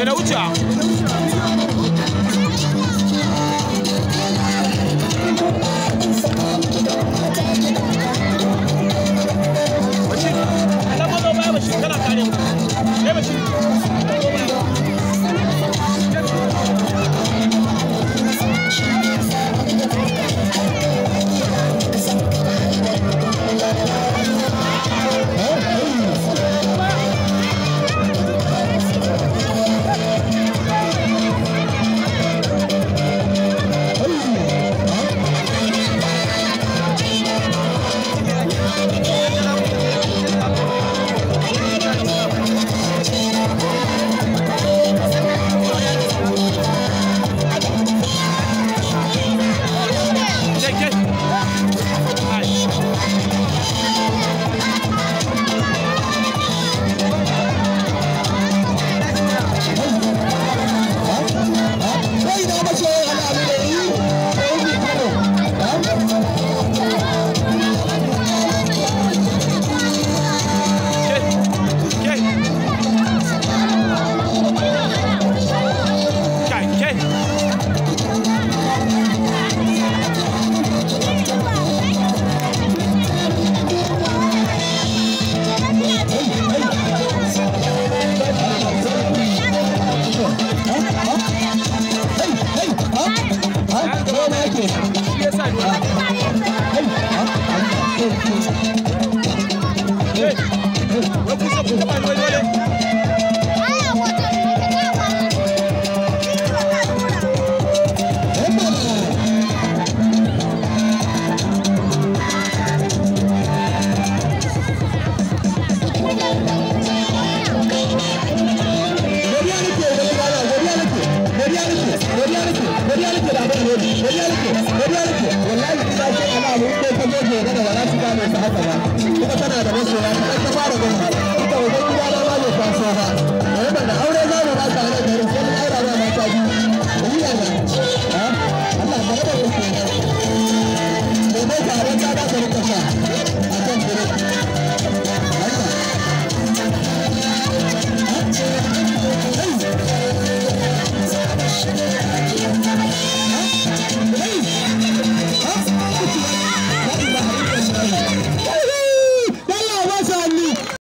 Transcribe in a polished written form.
Da wuce. Bashir, Allah mazo baya Bashir, kana kare mu. Eh Bashir. Ke ke. Ai. Kai na mace ana abu da yi ko yi kano. Ke. Ke. Kai ke. Shi yasa dole. Eh. Wai kun so ku taɓa ni wai dole? Godiya nake da godiya, godiya nake, godiya nake, godiya nake, godiya nake da abin alheri, godiya nake, godiya nake. Wallahi ina ce ana abu ko ka zo gobe da ba za su gane su haka ba. Kuma tana da masoya, ta fara gani.